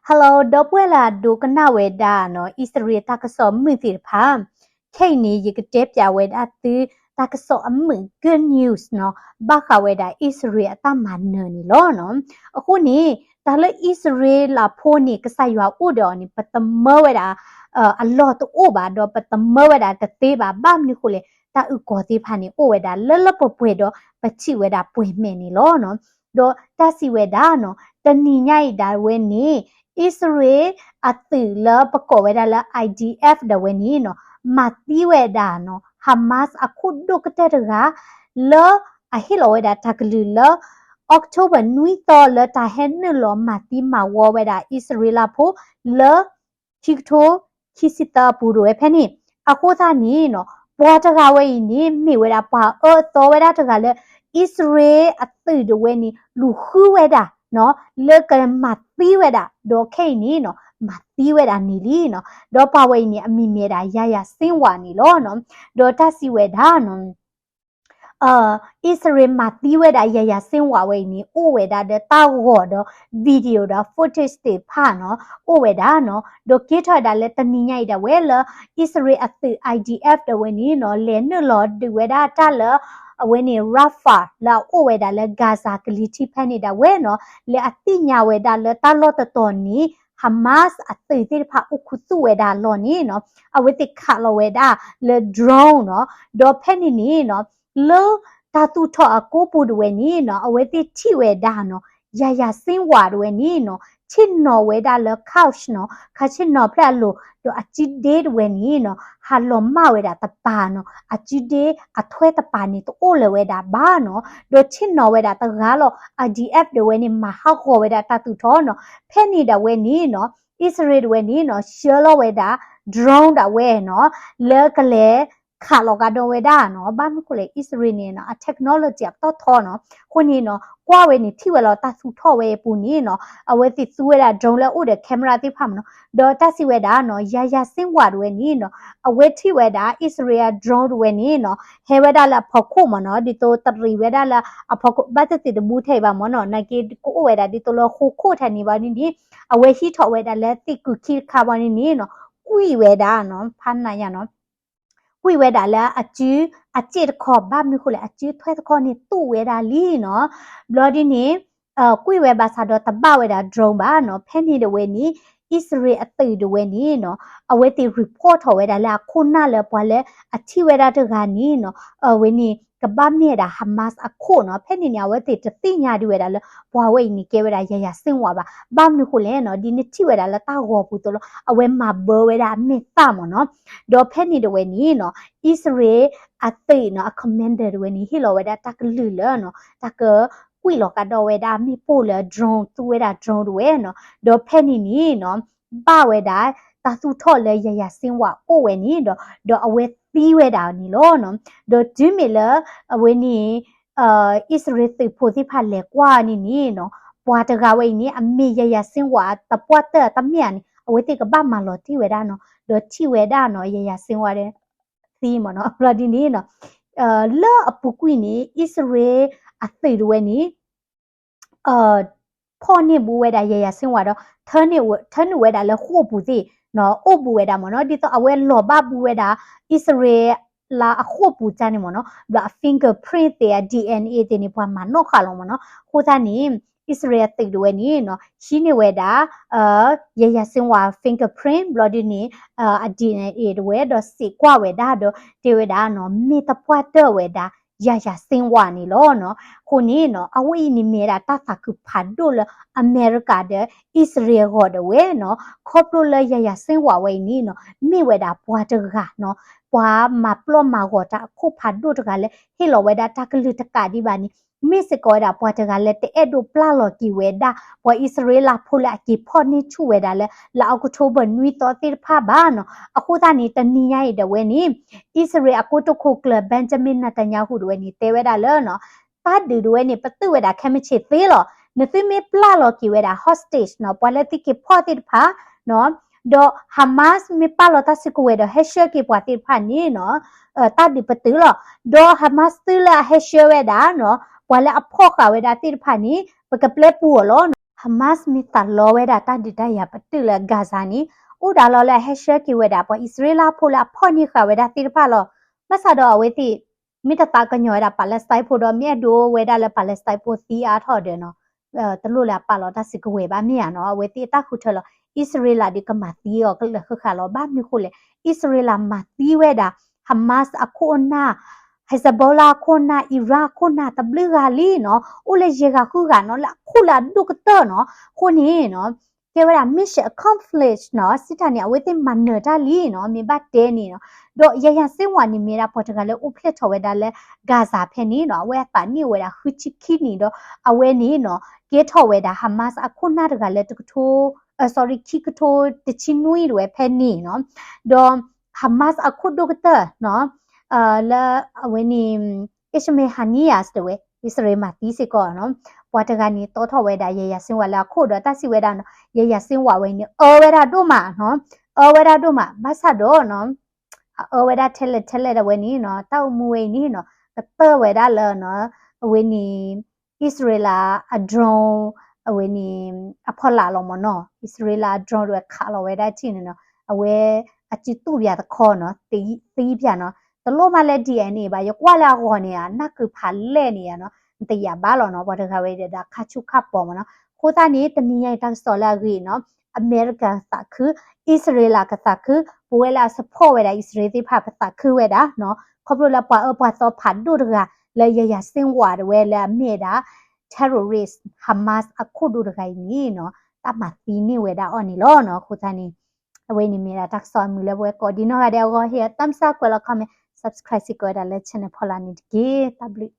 Hello ဒီပုၢ်ဝဲၢ်လၢအဒိကနၣ်ဝဲဒၣ်နီၤ အံၣ်စရ့လးတၢ်ကစီၣ်အမုာ်သ့ၣ်တဖၣ်, ခဲအံၤန့ၣ် ယကတဲပၠးဝဲဒၣ်သု တၢ်ကစီၣ်အမုာ် good news နီၤ, ဘၣ်ဃးဝဲဒၣ်အံၣ်စရ့လးအတၢ်မၤနၢၤန့ၣ်လီၤနီၤ. အဃိန့ၣ် တၢ်လၢအံၣ်စရ့လးဖိန့ၣ် ကစၢ်ယွၤအိၣ်ဒီးအီၤန့ၣ် ပသမၢဝဲဒၣ် အလီၢ်တအိၣ်ဘၣ် ဒီးပသမၢဝဲဒၣ်တသ့ဘၣ်. ဘၣ်မနုၤဃိလဲၣ် တၢ်အုၣ်ကီၤသ့ၣ်တဖၣ်န့ၣ် အိၣ်ဝဲဒၣ်လၢလၢပှဲၤပှဲၤဒီး ပထံၣ်ဝဲဒၣ်ပှဲၤမဲာ်န့ၣ်လီၤနီၤ. ဒီးတၢ်စံးဝဲဒၣ်နီၤ တနံၤညါအံၤဒၣ်ဝဲန့ၣ် အံၣ်စရ့လးအသုးလၢပကိးဝဲဒၣ်လၢ I D F ဒၣ်ဝဲန့ၣ်နီၤ မၤသံဝဲဒၣ်နီၤ Hamas အခိၣ်ဒိၣ်ကတၢၢ်တဂၤ လၢအဟ့ၣ်လီၤဝဲဒၣ်တၢ်ကလုၢ်လၢ October နွံသီလၢတၢ်ဟဲနုာ်လီၤမၤသံမၤဝီဝဲဒၣ်အံၣ်စရ့လးဖိလၢ ခံကထိခံဆံသၢအပူၤဒၣ်ဝဲဖဲန့ၣ်. အဃိသတးန့ၣ်နီၤ ပှၤတဂၤဝဲအံၤန့ၣ် မ့ၢ်ဝဲဒၣ်ပှၤအၢအသီဝဲဒၣ်တဂၤလၢ အံၣ်စရ့လးအသုးဒၣ်ဝဲန့ၣ် လူၤဃုဝဲဒၣ်နီၤ လၢကမၤသံဝဲဒၣ် ဒီးခဲအံၤန့ၣ်နီၤ မၤသံဝဲဒၣ်န့ၣ်လံနီၤ. ဒီးပှၤဝဲအံၤန့ၣ် အမံၤမ့ၢ်ဝဲဒၣ် Yahya Sinwar န့ၣ်လီၤနီၤ. ဒီးတၢ်စံးဝဲဒၣ်နီၤ အံၣ်စရ့လးမၤသံဝဲဒၣ် Yahya Sinwar ဝဲအံၤန့ၣ် အိၣ်ဝဲဒၣ်ဒီးတၢ်ဂီၤဒီး video ဒီး footage သ့ၣ်တဖၣ်နီၤ အိၣ်ဝဲဒၣ်နီၤ. ဒီးကဲထီၣ်ဝဲဒၣ်လၢတနံၤညါအံၤဒၣ်ဝဲလၢ အံၣ်စရ့လးအသုး I D F ဒၣ်ဝဲန့ၣ်နီၤ လဲၤနုာ်လီၤဒုးဝဲဒၣ်တၢ်လၢ အဝဲန့ၣ် Rafah လၢအအိၣ်ဝဲဒၣ်လၢ Gaza ကလံၤထံးဖဲန့ၣ်ဒၣ်ဝဲနီၤ လၢအသ့ၣ်ညါဝဲဒၣ်လၢတၢ်လီၢ်တတီၤန့ၣ် Hamas အသုးသ့ၣ်တဖၣ်အိၣ်ခူသူၣ်ဝဲဒၣ်အလီၢ်န့ၣ်နီၤ အဝဲသ့ၣ်ခးလီၤဝဲဒၣ်လၢ drone နီၤ. ဒီးဖဲန့ၣ်န့ၣ်နီၤ လၢတၢ်သူၣ်ထီၣ်အကိးပူၤဒၣ်ဝဲန့ၣ်နီၤ အဝဲသ့ၣ်ထံၣ်ဝဲဒၣ်နီၤ Yahya Sinwar ဒၣ်ဝဲန့ၣ်နီၤ ဆ့ၣ်နီၤဝဲဒၣ်လၢ couch နီၤ ခးဆ့ၣ်နီၤဖျဲၣ်အလိၤ ဒီးအစုဒ့ဒၣ်ဝဲန့ၣ်နီၤ ဟးလီၤမၢ်ဝဲဒၣ်တပၤနီၤ အစုဒ့အထွဲတပၤန့ၣ် တအိၣ်လၢၤဝဲဒၣ်ဘၣ်နီၤ ဒီးဆ့ၣ်နီၤဝဲဒၣ်တဂၤလီၤ I D F ဒၣ်ဝဲန့ၣ် မၤဟးဂီၤဝဲဒၣ်တၢ်သူၣ်ထီၣ်နီၤ ဖဲန့ၣ်ဒၣ်ဝဲန့ၣ်နီၤ အံၣ်စရ့လးဒၣ်ဝဲန့ၣ်နီၤ ဆှၢလီၤဝဲဒၣ် drone ဒၣ်ဝဲနီၤ လၢကလဲၤခးလီၤကဒီးဝဲဒၣ်နီၤ ဘၣ်မနုၤဃိလဲၣ် အံၣ်စရ့လးန့ၣ်နီၤ အ technology အပတီၢ်ထီနီၤ အဃိန့ၣ်နီၤ ကွၢ်ဝဲန့ၣ်ထံၣ်ဝဲလီၤတၢ်သူၣ်ထီၣ်ဝဲအပူၤန့ၣ်နီၤ အဝဲသ့ၣ်သူဝဲဒၣ် drone လၢအိၣ်ဒီး camera သ့ၣ်တဖၣ်မ့ၢ်နီၤ ဒီးတၢ်စံးဝဲဒၣ်နီၤ Yahya Sinwar ဒၣ်ဝဲန့ၣ်နီၤ အဝဲထံၣ်ဝဲဒၣ် အံၣ်စရ့လး drone ဒၣ်ဝဲန့ၣ်နီၤ ဟဲဝဲဒၣ်လၢအဖီခိၣ်မ့ၢ်နီၤ ဒ်သိးတရံးဝဲဒၣ်လၢအဖီခိၣ် ဘၣ်သ့ၣ်သ့ၣ်တဘူးထဲအံၤဘၣ်မ့ၢ်နီၤ နာ်က့ကအိၣ်ဝဲဒၣ်ဒ်သိးလၢဃိခိၣ်ထဲန့ၣ်ဘၣ်န့ၣ်န့ၣ် အဝဲဟံးထီၣ်ဝဲဒၣ်လၢသ့ၣ်ကုၢ်ခံတခါဘၣ်န့ၣ်န့ၣ်နီၤ ကွံာ်ဝဲဒၣ်နီၤ ဖးနးယါနီၤ ကွံာ်ဝဲဒၣ်လၢအစုအစ့ၣ်တခီ ဘၣ်မနုၤဃိလဲၣ် အစုထွဲတခီန့ၣ် တူၢ်ဝဲဒၣ်လံနီၤ ဘျီဒ်န့ၣ် ကွံာ်ဝဲဘၣ်ဆၣ်ဒီးတဘၣ်ဝဲဒၣ် drone ဘၣ်နီၤ ဖဲန့ၣ်ဒၣ်ဝဲန့ၣ် အံၣ်စရ့လးအသုးဒၣ်ဝဲန့ၣ်နီၤ အဝဲသ့ၣ် report ထီၣ်ဝဲဒၣ်လၢအခိၣ်နၢ်လၢပှၤလၢအထံၣ်ဝဲဒၣ်တဂၤန့ၣ်နီၤ အဝဲန့ၣ် ကဘၣ်မ့ၢ်ဝဲဒၣ် Hamas အခိၣ်နီၤ ဖဲန့ၣ်န့ၣ် အဝဲသ့ၣ်တသ့ၣ်ညါဒံးဝဲဒၣ်လၢ ပှၤဝဲအံၤန့ၣ်ကဲဝဲဒၣ် Yahya Sinwar ဘၣ် ဘၣ်မနုၤဃိလဲၣ်နီၤ ဒ်နထံၣ်ဝဲဒၣ်လၢတၢ်ဂီၤပူၤသိးလီၤ အဝဲမၤဘၢဝဲဒၣ်အမဲာ်သၣ်မ့ၢ်နီၤ ဒီးဖဲန့ၣ်ဒၣ်ဝဲန့ၣ်နီၤ အံၣ်စရ့လးအသုးနီၤ အ commander ဒၣ်ဝဲန့ၣ် ဟ့ၣ်လီၤဝဲဒၣ်တၢ်ကလုၢ်လၢနီၤ တၢ်ကကွံာ်လီၤကဒီးဝဲဒၣ်မ့ၣ်ပိၢ်လၢ drone သူဝဲဒၣ် drone ဒၣ်ဝဲနီၤ ဒီးဖဲန့ၣ်န့ၣ်နီၤ ဘၣ်ဝဲဒၣ် တၢ်သူၣ်ထီၣ်လၢ Yahya Sinwar အိၣ်ဝဲန့ၣ်ဒီး ဒီးအဝဲသံဝဲဒၣ်န့ၣ်လီၤနီၤ ဒီးတုၤမ့ၢ်လၢ အဝဲန့ၣ် အံၣ်စရ့လးသုးဖိသ့ၣ်တဖၣ်လဲၤကွၢ်န့ၣ်န့ၣ်နီၤ ပှၤတဂၤဝဲအံၤန့ၣ် အမ့ၢ် Yahya Sinwar တပှၢ်တၢၢ်တမ့ၢ်ဧါန့ၣ် အဝဲသ့ၣ်ကဘၣ်မၤလီၤတံၢ်ဝဲဒၣ်နီၤ ဒီးထံၣ်ဝဲဒၣ်နီၤ Yahya Sinwar သံမ့ၢ်နီၤ ဘျီဒ်န့ၣ်နီၤ လၢအပူၤကွံာ်န့ၣ် အံၣ်စရ့လးအသုးဒၣ်ဝဲန့ၣ် ဖီၣ်န့ၢ်ဘူးဝဲဒၣ် Yahya Sinwar ဒီး ထၢနုာ်ဝဲဒၣ်လၢဃိာ်ပူၤသ့ၣ်နီၤ အိၣ်ဘူးဝဲဒၣ်မ့ၢ်နီၤ ဒ်သိးအဝဲလီၤဘၣ်ဘူးဝဲဒၣ် အံၣ်စရ့လးအဃိာ်ပူၤတၢ်န့ၣ်မ့ၢ်နီၤ ဘျီအ fingerprint သ့ၣ် အ D N A သ့ၣ်န့ၣ် ပှၤမၤနီၣ်ဃာ်လီၤမ့ၢ်နီၤ အဃိသတးန့ၣ် အံၣ်စရ့လးအသုးဒၣ်ဝဲန့ၣ်နီၤ ဟံးန့ၢ်ဝဲဒၣ် Yahya Sinwar fingerprint ဘျီဒ်န့ၣ် အ D N A ဒၣ်ဝဲဒီးစံးကွၢ်ဝဲဒၣ်ဒီး တဲဝဲဒၣ်နီၤ မ့ၢ်တပှၢ်တၢၢ်ဝဲဒၣ် Yahya Sinwar န့ၣ်လီၤနီၤ အဃိန့ၣ်နီၤ အဝဲအံၤန့ၣ်မ့ၢ်ဝဲဒၣ်တၢ်သးခုဖးဒိၣ်လၢအမဲရကၤဒီး အံၣ်စရ့လးအဂီၢ်ဒၣ်ဝဲနီၤ ခီဖျိလၢ Yahya Sinwar ဝဲအံၤန့ၣ်နီၤ မ့ၢ်ဝဲဒၣ်ပှၤတဂၤနီၤ ပှၤမၤပျီၢ်မၤဂီၤတၢ်အခိၣ်ဖးဒိၣ်တဂၤလၢ ဟ့ၣ်လီၤဝဲဒၣ်တၢ်ကလုၢ်တကးဒံးဘၣ်န့ၣ် မ့ၢ်စ့ၢ်ကီးဝဲဒၣ်ပှၤတဂၤလၢတအဲၣ်ဒိးပျၢ်လီၤက့ၤဝဲဒၣ် ပှၤအံၣ်စရ့လးဖိလၢအက့ၤဖီၣ်န့ၢ်ဆူၣ်ဝဲဒၣ်လၢ လၢ October နွံသီသ့ၣ်တဖၣ်ဘၣ်နီၤ အဃိသတးန့ၣ် တနံၤညါအံၤဒၣ်ဝဲန့ၣ် အံၣ်စရ့လးအကိတိာ်ခိၣ်ကျၢၢ် Benjamin Netanyahu ဒၣ်ဝဲန့ၣ် တဲဝဲဒၣ်လၢနီၤ တၢ်ဒုးဒၣ်ဝဲန့ၣ် ပသုးဝဲဒၣ်ခဲမုၢ်ဆ့ၣ်သ့လီၤ. နသုမ့ၢ်ပျၢ်လီၤက့ၤဝဲဒၣ် hostage နီၤ ပှၤလၢသုက့ၤဖီၣ်သ့ၣ်တဖၣ်နီၤ ဒီး Hamas မ့ၢ်ပာ်လီၤတၢ်စုကဝဲၤဒီး ဟဲဆှၢက့ၤပှၤသ့ၣ်တဖၣ်န့ၣ်နီၤ တၢ်ဒုးပသုးလီၤ. ဒီး Hamas သုလၢအဟဲဆှၢဝဲဒၣ်နီၤ ပှၤလၢအဖီၣ်ဃာ်ဝဲဒၣ်သ့ၣ်တဖၣ်န့ၣ် ပကပျဲပူၤအီၤလီၤနီၤ. Hamas မ့ၢ်သးလီဝဲဒၣ်တၢ်ဒုးတၢ်ယၤပတုာ်လၢ Gaza န့ၣ် အိၣ်ဒၣ်လီၤလၢအဟဲဆှၢက့ၤဝဲဒၣ်ပှၤအံၣ်စရ့လးဖိလၢအဖီၣ်န့ၢ်ဃာ်ဝဲဒၣ်သ့ၣ်တဖၣ်လီၤ. ဘၣ်ဆၣ်ဒီးအဝဲသ့ၣ် မ့ၢ်တသးကညီၤဝဲဒၣ် Palestine ဖိဒီး မ့ၢ်အဲၣ်ဒိးဝဲဒၣ်လၢ Palestine ဖိသံအါထီၣ်ဒီးနီၤ တလိၣ်လၢအပာ်လီၤတၢ်စုကဝဲၤဘၣ်မ့ၢ်ဧါနီၤ. အဝဲသ့ၣ်အတၢ်ဃုထၢလီၤ အံၣ်စရ့လးဒီးကမၤသံအီၤလၢဃၣ်ဃၣ်လီၤ. ဘၣ်မနုၤဃိလဲၣ် အံၣ်စရ့လးမၤသံဝဲဒၣ် Hamas အခိၣ်အနၢ် Hezbollah အခိၣ်အနၢ် Iran အခိၣ်အနၢ်တဘျုးဂၤလံနီၤ အိၣ်လၢယဲၢ်ဂၤဃုဂၤနီၤ လၢအခိၣ်လၢအဒိၣ်ကတၢၢ်နီၤ အဃိန့ၣ်နီၤ ကဲဝဲဒၣ် mission accomplished နီၤ စံးတၢ်န့ၣ် အဝဲသ့ၣ်မၤနၢၤတၢ်လံနီၤ မ့ၢ်ဘၣ်တဲန့ၣ်နီၤ ဒီး Yahya Sinwar န့ၣ်မ့ၢ်ဒၣ်ပှၤတဂၤလၢအိၣ်ဖျဲၣ်ထီၣ်ဝဲဒၣ်လၢ Gaza ဖဲန့ၣ်နီၤ အဝဲအသးနံၣ်အိၣ်ဝဲဒၣ်ဃုဆံခံနံၣ်ဒီး အဝဲန့ၣ်နီၤ ကဲထီၣ်ဝဲဒၣ် Hamas အခိၣ်နၢ်တဂၤလၢတကထိ sorry ခံကထိတဆံနွံတဝဲဖဲန့ၣ်နီၤ ဒီး Hamas အခိၣ်ဒိၣ်ကတၢၢ်နီၤ လၢအဝဲန့ၣ် Ismail Haniyeh တဝဲ အံၣ်စရ့လးမၤသံစ့ၢ်ကီးနီၤ ပှၤတဂၤန့ၣ် တီထီၣ်ဝဲဒၣ် Yahya Sinwar လၢအခိၣ်ဒီးတၢ်စံးဝဲဒၣ်နီၤ Yahya Sinwar ဝဲန့ၣ် အၢဝဲဒၣ်ဒိၣ်မးနီၤ အၢဝဲဒၣ်ဒိၣ်မး ဘၣ်ဆၣ်ဒီးနီၤ အအၢဝဲဒၣ်ထဲလဲၣ်ထဲလဲၣ်ဒၣ်ဝဲန့ၣ်နီၤ တၢ်အိၣ်မူဝဲအံၤန့ၣ်နီၤ ကတၢၢ်ဝဲဒၣ်လၢနီၤ အဝဲန့ၣ် အံၣ်စရ့လးအ drone အဝဲန့ၣ် အဖီလာ်လီၤမ့ၢ်နီၤ အံၣ်စရ့လးအ drone တဝဲခးလီၤဝဲဒၣ်ထံၣ်န့ၣ်နီၤ အဝဲအစုတူၣ်ပၠးတခီနီၤ သံပၠးနီၤ တလိၣ်မးလၢ DNA ဘၣ် ယကွၢ်လၢအဂီၢ်န့ၣ် အနၢ်ကုၤဖးလဲၢ်န့ၣ်နီၤ နတယာ်ဘၣ်လီၤနီၤ ပှၤတဂၤဝဲဒၣ်ဒီးခါဆူၣ်ခါပီၤမ့ၢ်နီၤ အဃိသတးန့ၣ် တနံၤညါအံၤတၢ်ကစီၣ်လၢအဂ့ၤနီၤ အမဲရကၤကသးခု အံၣ်စရ့လးကသးခု ပဝဲလၢအ support ဝဲဒၣ်အံၣ်စရ့လးသ့ၣ်တဖၣ်ပသးခုဝဲဒၣ်နီၤ ခီဖျိလၢပှၤအၢပှၤသီဖးဒိၣ်တဂၤ လၢ Yahya Sinwar တဝဲလၢအမ့ၢ်ဒၣ် terrorist Hamas အခိၣ်ဒိၣ်တဂၤအံၤန့ၣ်နီၤ တၢ်မၤသံန့ၢ်ဝဲဒၣ်အီၤန့ၣ်လီၤနီၤ အဃိသတးန့ၣ် အဝဲန့ၣ်မ့ၢ်ဒၣ်တၢ်ကစီၣ်အမုာ်လၢပဝဲကိးဒံနီၢ်ဂၤဒဲးအဂီၢ် ဟ့ၣ် thumbs up ကွဲးလီၤ comment subscribe စ့ၢ်ကီးဝဲဒၣ်လၢ channel ဖီလာ်န့ၣ်တက့ၢ် တၢ်ဘျုး